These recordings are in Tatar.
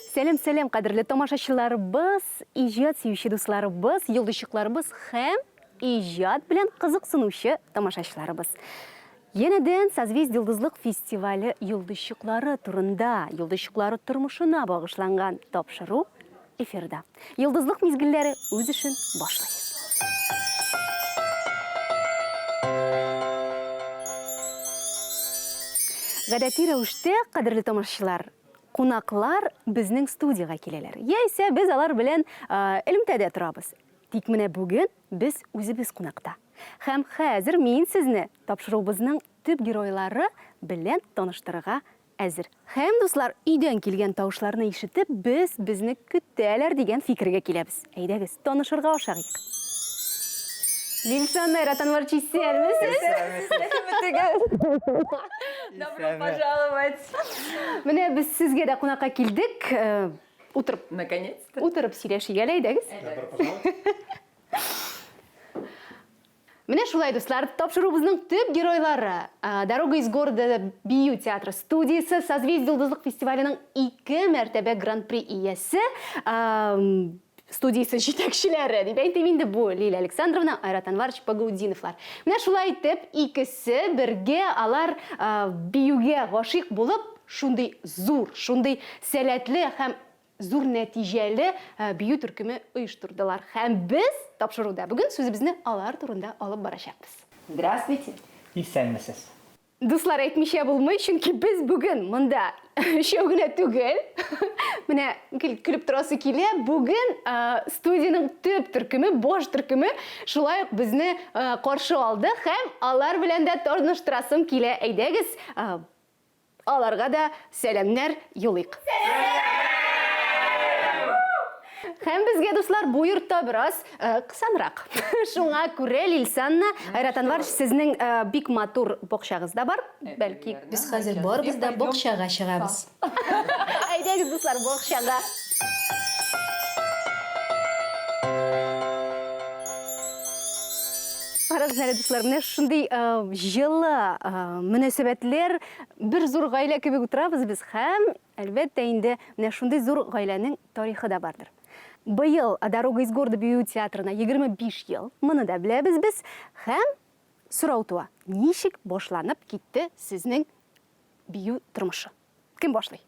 Сәлам, сәлам, кадерле тамашачыларыбыз, иҗат сөюче дусларыбыз, йолдызчыкларыбыз һәм иҗат белән кызыксынучы тамашачыларыбыз. Янәдән Созвездие йолдызлык фестивале йолдызчыклары турында, йолдызчыклары тормышына багышланган тапшыру эфирда. Йолдызлык мизгелләре үз эшен башлый. Гадәти рәвештә, кадерле тамашачылар, кунаклар безнең студиягә киләләр. Яисә без алар белән элемтәдә торабыз. Тик менә бүген без үзебез кунакта. Һәм хәзер мин сезне тапшыруыбызның төп геройлары белән таныштырырга әзер. Һәм, дуслар, өйдән килгән тавышларны ишетеп, без безне көтәләр дигән фикергә киләбез. Әйдәгез, танышырга ашыгыйк. Лилсан Айрат Анварович, исәнмесез! Добро пожаловать! Менә без сезгә дә кунакка килдек. Утырып. Наконец-то. Утырып сөйләшик әле, әйдәгез. Добро пожаловать. Менә шулай, дуслар, тапшыруыбызның төп геройлары, Дорога из города бию театры студиясе, Созвездие йолдызлык фестиваленең ике мәртәбә гран-при иясе, студиясе җитәкчеләре, дип әйтим инде, бу Лилия Александровна, Айрат Анварович Багаутдиновлар. Менә шулай итеп, икесе бергә алар биюгә гашыйк булып, шундый зур, шундый сәләтле һәм зур нәтиҗәле бию төркеме оештырдылар һәм без тапшыруда бүген сүзебезне алар турында алып барачакбыз. Здравствуйте! Исәнмесез! Дуслар, әйтмичә булмый, чөнки без бүген монда өчәү генә түгел. Менә гел көлеп торасы килә. Бүген студиянең төп төркеме, баш төркеме шулай ук безне каршы алды һәм алар белән дә таныштырасым килә. Әйдәгез, Аларга да сәламнәр юлыйк. Һәм безгә, дуслар, бу йортта бераз э, кысанрак. Шуңа күрә Лилсанна, Айрат Анварович, сезнең э, бик матур бакчагыз да бар. Бәлки, Без хәзер барыбыз да бакчага чыгабыз. Әйдәгез, дуслар, бакчага. Карагыз әле, дуслар, менә шундый э, җылы э, мөнәсәбәтләр, бер зур гаилә кебек утырабыз без һәм, әлбәттә инде, менә шундый зур гаиләнең тарихы да бардыр. Быел Дорога из города бию театрына 25 ел, моны да беләбез без. Һәм сорау туа, ничек башланып китте сезнең бию тормышы? Кем башлый?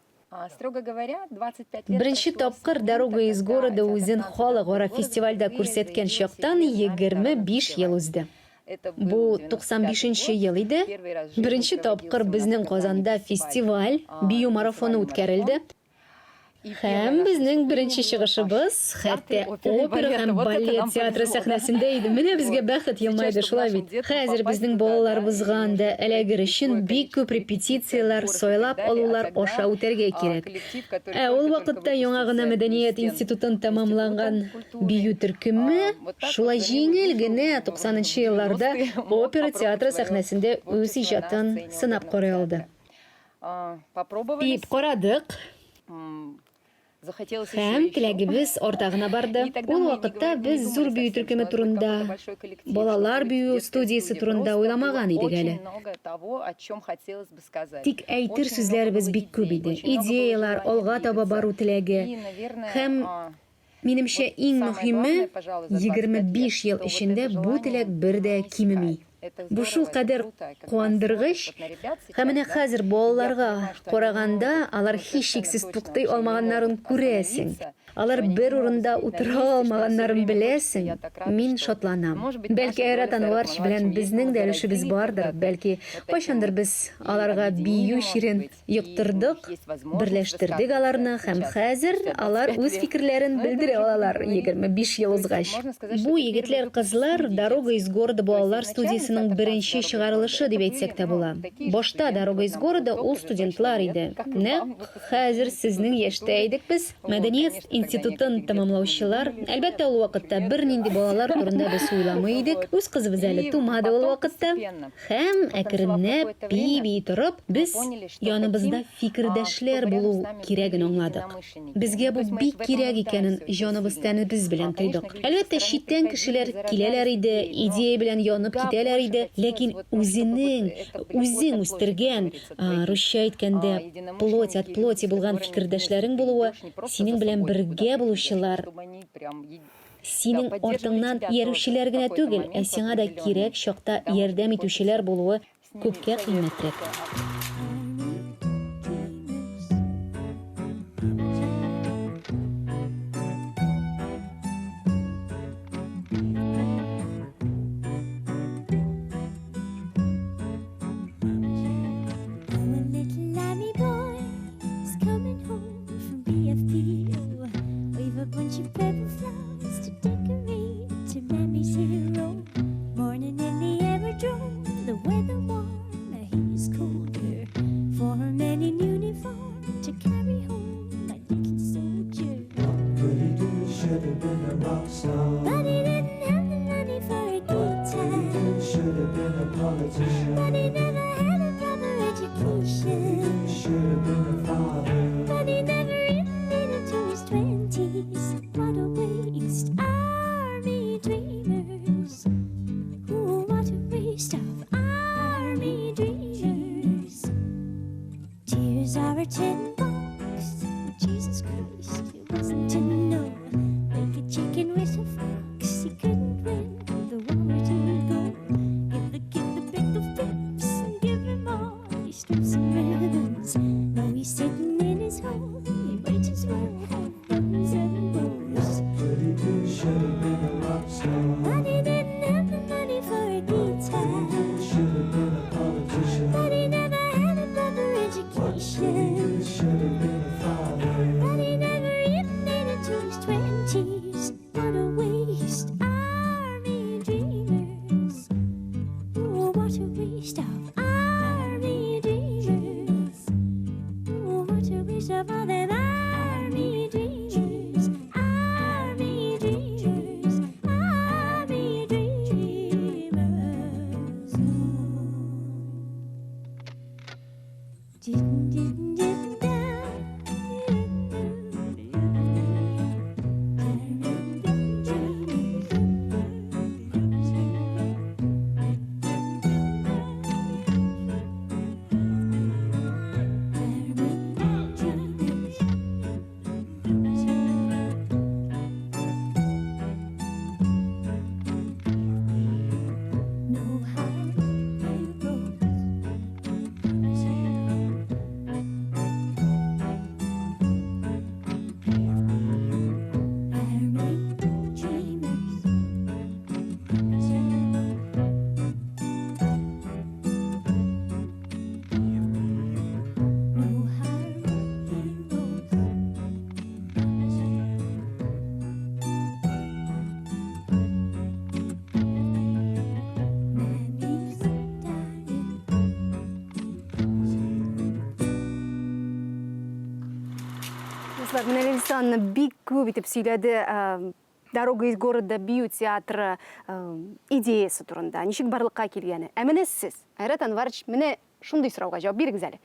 Строго говоря, 25 лет Беренче прошло с тапкыр момента, Дорога из когда города театр үзен танца халыкара Дорога из города фестивальдә впервые күрсәткән заявил о чактан себе на 25 международном ел фестивале. узды. Это был Бу 95 95 нче год. ел иде. Первый раз в жизни Беренче тапкыр проводился у нас в безнең Казани Казанда фестиваль, фестиваль, бию марафоны фестивальный үткәрелде. марафон. И первое Һәм наше безнең выступление беренче было аж чыгышыбыз в хәтта театре оперы и опера һәм балета. Вот это балет нам театры повезло, да? сәхнәсендә иде. Менә безгә Вот. бәхет Сейчас, елмайды, чтобы шулай нашим бит? деткам Хәзер попасть безнең туда, да, балаларыбызга и анда нужно пройти эләгер өчен такое бик количество күп репетиций, репетицияләр, отборов и так сайлап далее. А алулар тогда аша үтәргә кирәк. коллектив, который Ә ул только-только вакытта яңа гына выпустился из мәдәният стен институтын института тәмамланган культуры, бию төркеме вот так вот шулай за милую җиңел душу генә в туксанынчы елларда 90-е мог опера попробовать театры свое сәхнәсендә үз творчество на иҗатын сцене сынап оперного карый алды. театра. Попробовали. Дип карадык. Захотелось еще Һәм и еще. теләгебез арта гына барды. И тогда Ул мы не вакытта говорили, не без зур думали бию совсем, төркеме что у нас будет турында, какой-то большой коллектив, что балалар будет бию детская студиясе студия. турында Просто было уйламаган идек очень әле. много того, о чем хотелось бы сказать. Тик әйтер Очень много сүзләребез было бик күп идей, иде. очень много было Идеяләр, желания алга таба двигаться. бару теләге. И, наверное, Һәм, минемчә, вот иң самое мөһиме, главное, пожалуй, за 25 лет, 25 ел что вот эчендә это бу желание теләк бер дә не кимеми. иссякает. Это Бу здорово, это шулкадәр круто, когда смотришь куандыргыч. вот на ребят Һәм сейчас, менә да, хәзер и я балаларга понимаю, что они не караганда, могут, алар ну, совершенно һичшиксез точно туктый вообще не алмаганнарын могут күрәсең. остановиться, Алар что они бер не могут урында стоять на утыра месте, что им все алмаганнарын время хочется. беләсең. Я так рада, Мин что, шатланам. может быть, Бәлки, наша доля Айрат с Айратом Анварович белән Анваровичем есть, безнең мы дә өлешебез заразили бардыр, когда-то бәлки, вот таким кайчандыр вот без и аларга объединили, бию может чирен быть, и у них йоктырдык, есть возможность берләштердек аларны высказываться һәм сейчас, хәзер спустя алар 25 үз лет. фикерләрен Но это белдерә уже будем алалар, говорить. 25 ел То есть узгач. можно сказать, что Бу это первый выпуск егетләр-кызлар студии Дорога из детской. города То есть балалар изначально студиясенең театр танца беренче Дорога из города чыгарылышы это дип были, әйтсәк тә ну, була. такие же Башта студенты, Дорога вот из нам было города ул столько же точно студентлар лет, иде. как и Нәкъ вам, хәзер выпускники сезнең института яшьтә культуры. идек без. Вот, Мәдәният конечно, тогда институтын никаких деток мы не тәмамлаучылар, думали, әлбәттә, ул еще вакытта лет бернинди балалар турында без уйламый идек. Вот. Үз кызыбыз әле И тумады ул потом вакытта. постепенно, Һәм потанцевав әкренләп какое-то время, бии-бии торып, мы без поняли, что яныбызда хотим, а, фикердәшләр чтобы рядом с булу нами кирәген были аңладык. единомышленники. Безгә Ну, то бу есть мы бик в этом кирәк икәнен нуждаемся очень җаныбыз сильно. тәнебез белән Конечно, тойдык. люди со Әлбәттә, стороны читтән приходили, кешеләр киләләр заражались иде, идеей, но идея белән янып куда китәләр булыр иде, ләкин үзенең, үзең үстергән, русча әйткәндә, плоть от плоти булган фикердәшләрең булуы, синең белән бергә булучылар, синең артыңнан иярүчеләр генә түгел, ә сиңа да кирәк чакта ярдәм итүчеләр булуы күпкә кыйммәтрәк. Дуслар, менә Лилиса бик күп итеп сөйләде Дорога из города бию театры идеясы турында, ничек барлыкка килгәне. Ә менә сез, Айрат Анварович, менә шундый сорауга җавап бирегез әле.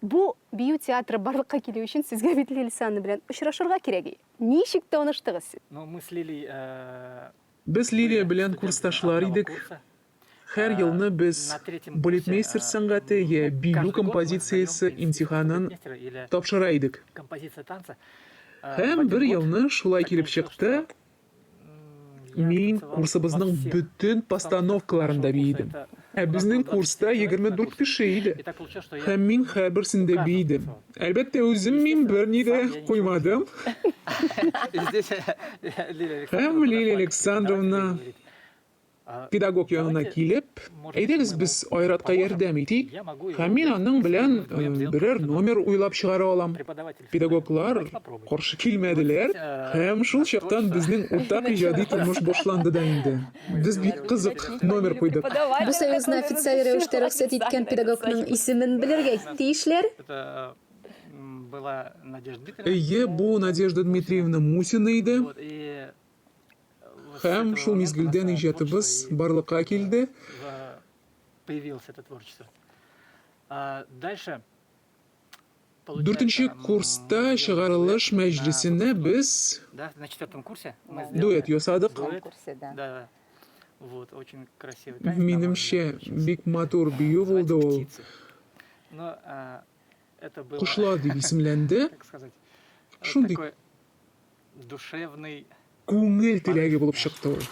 Бу бию театры барлыкка килү өчен сезгә бит Лилиса белән очрашырга кирәк. Ничек таныштыгыз сез? Ну, мы с Лилей, э, Без Лилия белән курсташлар идек. Һәр елны без балетмейстер сәнгате я бию композициясе имтиханын тапшыра идек. Һәм бер елны шулай килеп чыкты, мин курсыбызның бөтен постановкаларында биедем. Ә безнең курста 24 кеше иде. Һәм мин һәрберсендә биедем. Әлбәттә, үзем мин берни дә куймадым. Һәм Лилия Александровна педагог янына килеп, әйдәгез без Айратка ярдәм итик, һәм мин аның белән берәр номер уйлап чыгара алам. Педагоглар каршы килмәделәр, һәм шул чактан безнең уртак иҗади тормыш башланды да инде. Без бик кызык номер куйдык. Бу союзны официаль рәвештә рөхсәт иткән педагогның исемен белергә тиешләр. Әйе, бу Надежда Дмитриевна Мусина иде. Һәм шул мизгелдән иҗатыбыз барлыкка килде. Дүртенче курста чыгарылыш мәҗлесенә без дуэт ясадык. Минемчә, бик матур бию булды ул. Кошлар дип исемләнде. Шундый күңел теләге булып чыкты ул.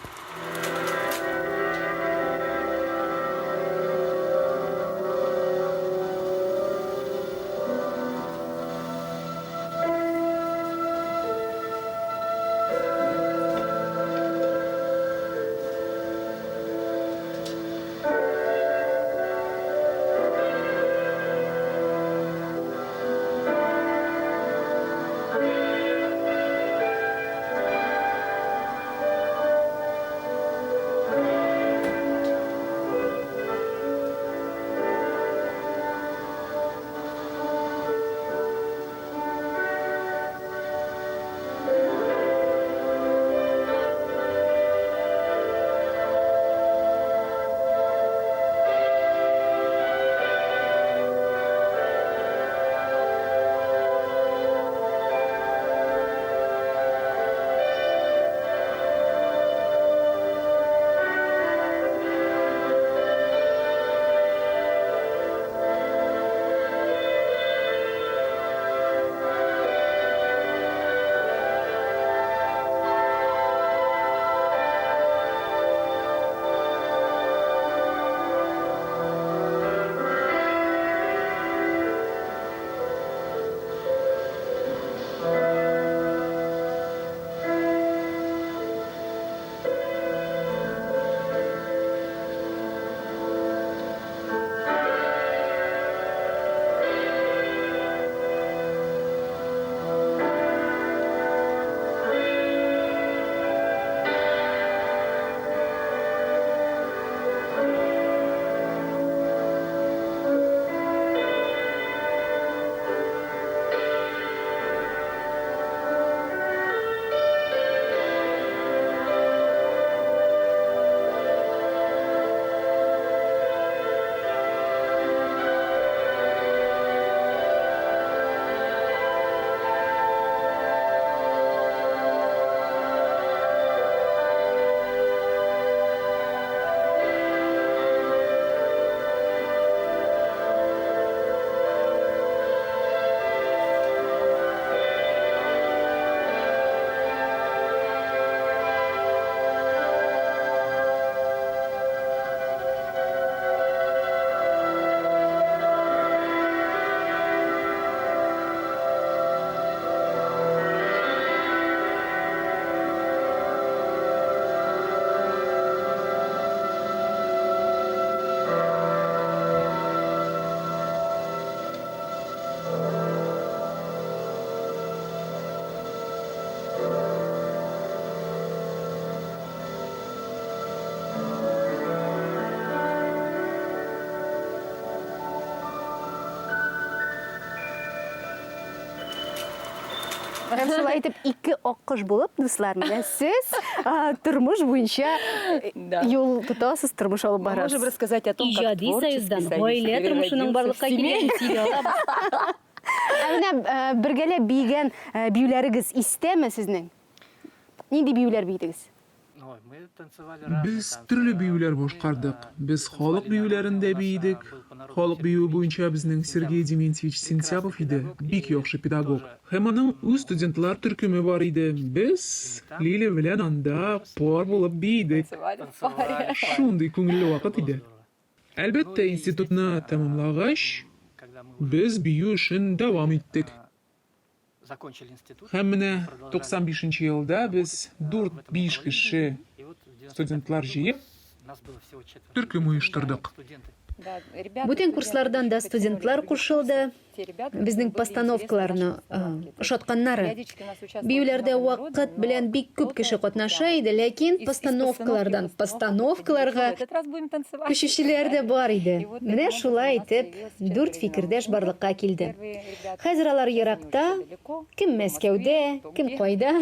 Һәм шулай итеп ике аккош булып, дуслар, менә сез тормыш буенча юл тотасыз, тормыш алып барасыз. Можем рассказать о том, как Иҗади союздан гаилә тормышының барлыкка килүен сөйли алабыз. Ә менә бергәләп биегән биюләрегез истәме сезнең? Нинди биюләр биедегез? Без төрле биюләр башкардык. Без халык биюләрен дә биедек. Халык биюе буенча безнең Сергей Дементьевич Сентябов иде, бик яхшы педагог. Һәм аның үз студентлар төркеме бар иде. Без Лиля белән анда пар булып биедек. Шундый күңелле вакыт иде. Әлбәттә, институтны тәмамлагач, без бию эшен дәвам иттек. Һәм менә 95 нче елда без дүрт-биш кеше студентлар җыеп, төркем оештырдык. Бүтән курслардан да студентлар кушылды. Безнең постановкаларны ошатканнары. Биюләрдә вакыт белән бик күп кеше катнаша иде, ләкин постановкалардан постановкаларга күчүчеләр дә бар иде. Менә шулай итеп, дүрт фикердәш барлыкка килде. Хәзер алар еракта, кем Мәскәүдә, кем кайда,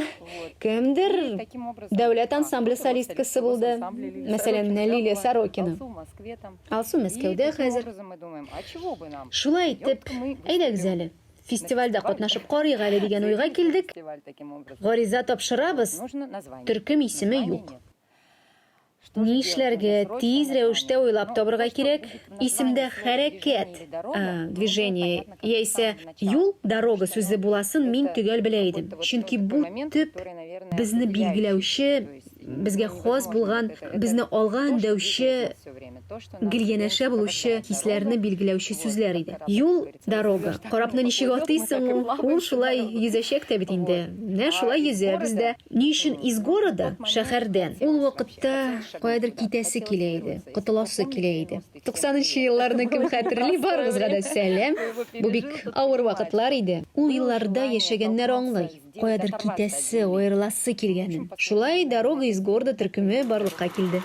кемдер дәүләт ансамбле солисткасы булды, мәсәлән, менә Лилия Сорокина. Алсу Мәскәүдә хәзер. Шулай итеп, әйдәгез әле, фестивальдә катнашып карыйк әле дигән уйга килдек. Гариза тапшырабыз, төркем исеме юк. Ни эшләргә, тиз рәвештә уйлап табырга кирәк. Исемдә хәрәкәт, движение, яисә юл, дорога сүзе буласын мин төгәл белә идем. Чөнки бу төп безне билгеләүче, безгә хас булган, безне алга өндәүче, гел янәшә булучы хисләрне билгеләүче сүзләр иде. Юл, дорога. Корабны ничек атыйсың, ул шулай йөзәчәк тә бит инде. Менә шулай йөзәбез дә. Ни өчен из города, шәһәрдән? Ул вакытта каядыр китәсе килә иде, котыласы килә иде. Туксанынчы елларны кем хәтерли, барыгызга да сәлам. Бу бик авыр вакытлар иде. Ул елларда яшәгәннәр аңлый, каядыр китәсе, аерыласы килгәнен. Шулай Дорога из города төркеме барлыкка килде.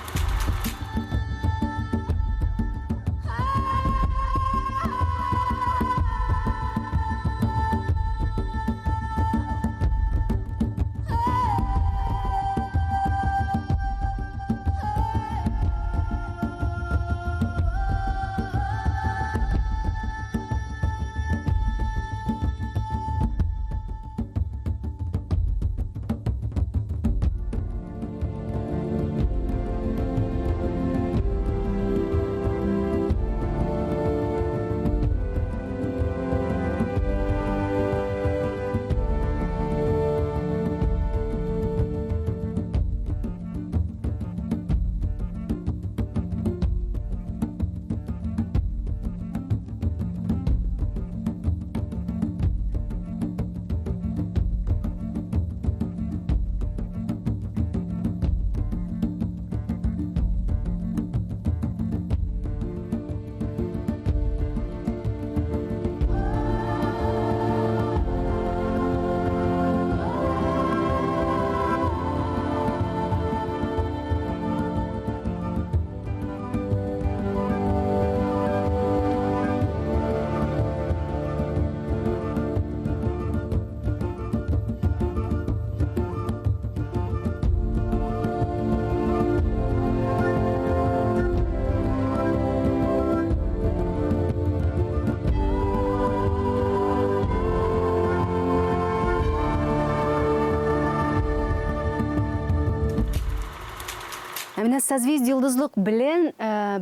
Ә менә Созвездие Йолдызлык белән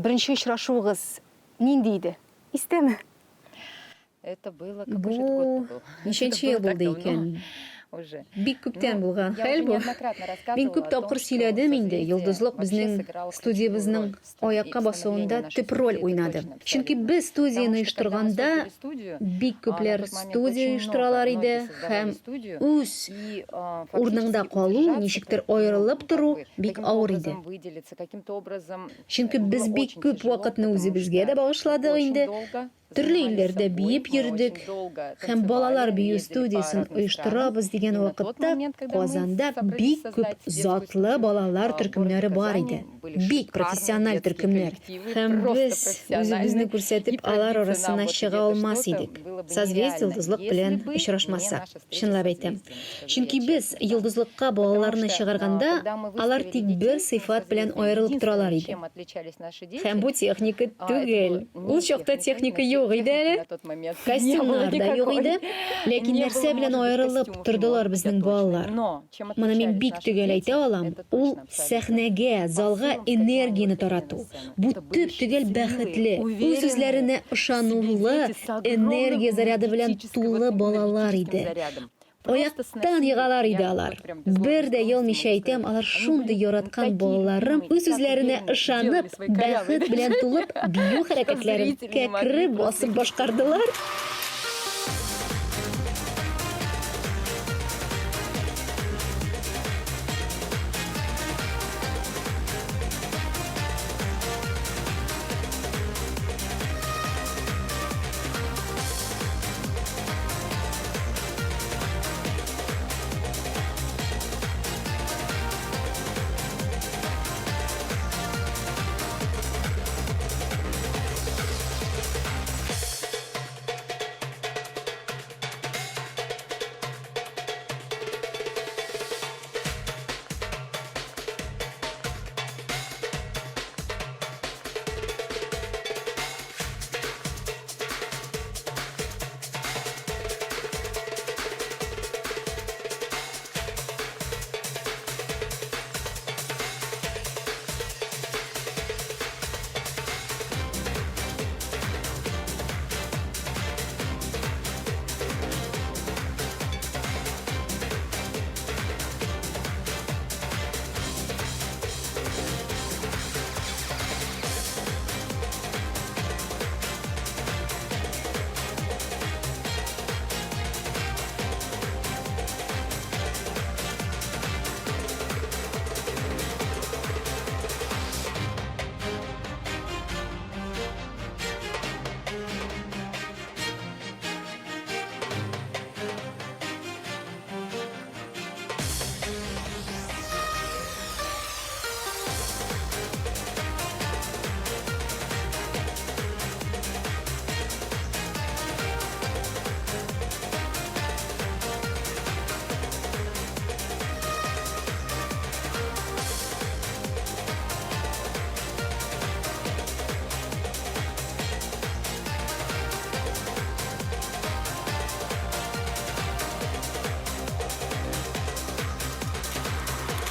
беренче очрашуыгыз нинди иде? Истәме? Это было, какой же это Бу год-то был? Это ничәнче было ел так булды давно икән? уже. Бик Ну, күптән булган я хәл уже бу. неоднократно Мин рассказывала күп о том, тапкыр что сөйләдем инде, созвездие Йолдызлык вообще безнең сыграло ключевую студиябезнең роль в ст- и аякка в становлении басуында нашей төп роль студии, это уйнады. точно, Чөнки абсолютно. без студияне Потому что когда мы оештырганда, создали студию, бик на күпләр тот момент студия очень много, оештыралар многие иде создавали һәм студию, үз и а, урыныңда фактически калу, удержаться, ничектер ну, аерылып как тору бы бик каким-то авыр иде. образом выделиться, каким-то образом Чөнки было без бик очень күп тяжело, вакытны потому үзебезгә дә что багышладык очень инде. долго Төрле занимались илләрдә собой, биеп мы очень йөрдек долго һәм балалар танцевали, бию ездили по студиясен разным странам. оештырабыз дигән И на тот вакытта момент, когда мы Казанда собрались бик күп создать детскую затлы студию балалар в городе төркемнәре бар Казани, иде. были Бик шикарные профессиональ детские төркемнәр. коллективы, Һәм просто без үзебезне профессиональные. И күрсәтеп алар пробиться нам арасына вот чыга где-то алмас что-то идек. было бы Созвездие нереально, Йолдызлык если белән бы не очрашмасак, наша встреча с чынлап әйтәм. Созвездием, скажу я Чөнки без честно, да. Йолдызлыкка Потому балаларны что, чыгарганда, когда мы алар выставили тик бер детей на сыйфат белән Созвездие, аерылып торалар единственное, иде. чем отличались наши Һәм дети, бу техника это түгел. было Ул не чакта техника, техника именно юк иде техники әле. на тот момент не было Костюмнар да юк никакой. иде. Ләкин Не нәрсә было, белән может быть, аерылып костюмов, тордылар может быть, безнең я точно. балалар? Но чем Моны мин отличались бик наши төгәл дети, әйтә алам. это Ул точно абсолютно. сәхнәгә, По залга силам, с каким они энергияне выходили на тарату. сцену. Бу Это были төп-төгәл счастливые, бәхетле, уверенные үз-үзләренә в себе ышанулы, дети с огромным энергия заряды белән энергетическим, вот тулы именно балалар энергетическим иде. зарядом. Просто Аяктан сносили, егалар иде я алар. вот прям без Бер ложной дә скромности елмыйча могу әйтәм, сказать, алар они шундый были яраткан такие балаларым, любимые, так үз-үзләренә уверенно ышанып, делали свои корявые бәхет белән тулып, движения, бию что хәрәкәтләрен зрители не могли кәкре просто басып их башкардылар.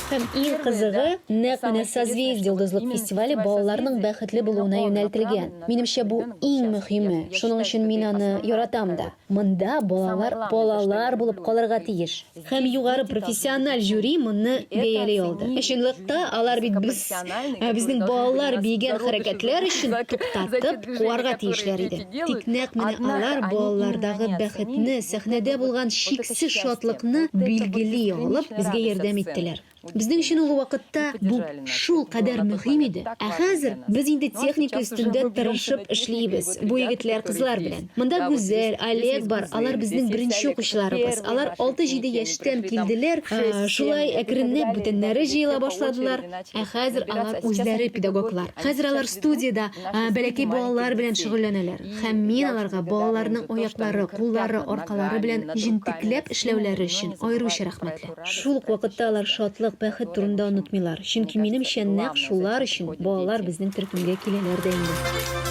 Һәм иң кызыгы, нәкъ менә Созвездие йолдызлык фестивале балаларның бәхетле булуына юнәлтелгән. Минемчә, бу иң мөһиме, шуның өчен мин аны яратам да. Монда балалар балалар булып калырга тиеш. Һәм югары профессиональ жюри моны бәяли алды. Ә чынлыкта, алар бит без, безнең балалар биегән хәрәкәтләр өчен туктатып, куарга тиешләр иде. Тик нәкъ менә алар балалардагы бәхетне, сәхнәдә булган чиксез шатлыкны билгели алып, безгә ярдәм иттеләр. Безнең өчен ул вакытта бу шулкадәр мөһим иде. Ә хәзер без инде техника өстендә тырышып эшлибез, бу егетләр-кызлар белән. Монда Гүзәл, Олег бар, алар безнең беренче укучыларыбыз. Алар алты-җиде яшьтән килделәр, шулай әкренләп бүтәннәре җыела башладылар. Ә хәзер алар үзләре педагоглар. Хәзер алар студиядә бәләкәй балалар белән шөгыльләнәләр. Һәм мин аларга балаларның аяклары, куллары, аркалары белән җентекләп эшләүләре өчен аеруча рәхмәтле. Шул ук вакытта алар шатлык, бәхет турында онытмыйлар. Чөнки, минемчә, нәкъ шулар өчен балалар безнең төркемгә киләләр дә инде.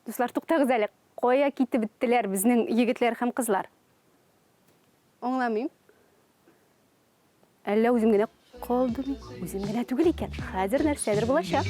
Дуслар, туктагыз әле. Кая китеп беттеләр безнең егетләр һәм кызлар? Аңламыйм. Әллә үзем генә калдым? Үзем генә түгел икән. Хәзер нәрсәдер булачак.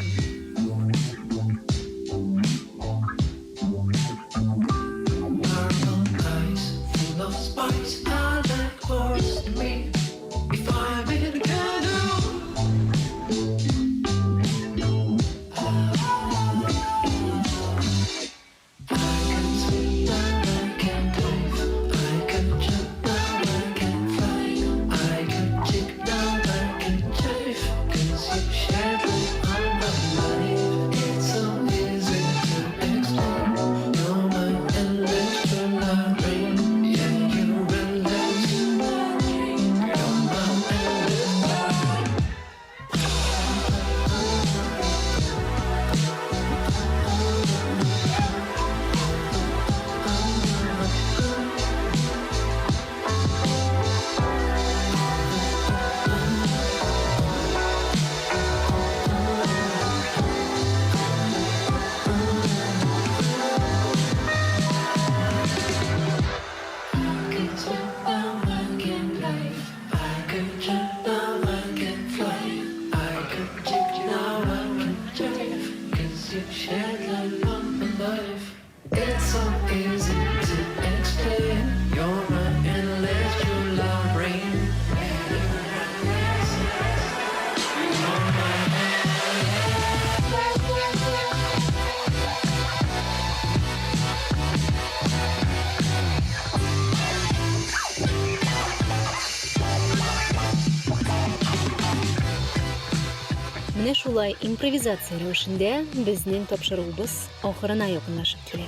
Менә шулай импровизация рәвешендә безнең тапшыруыбыз ахырына якынлашып килә.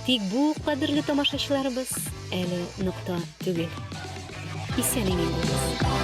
Тик бу, кадерле тамашачыларыбыз, әле нокта түгел. Исән-имин булыгыз.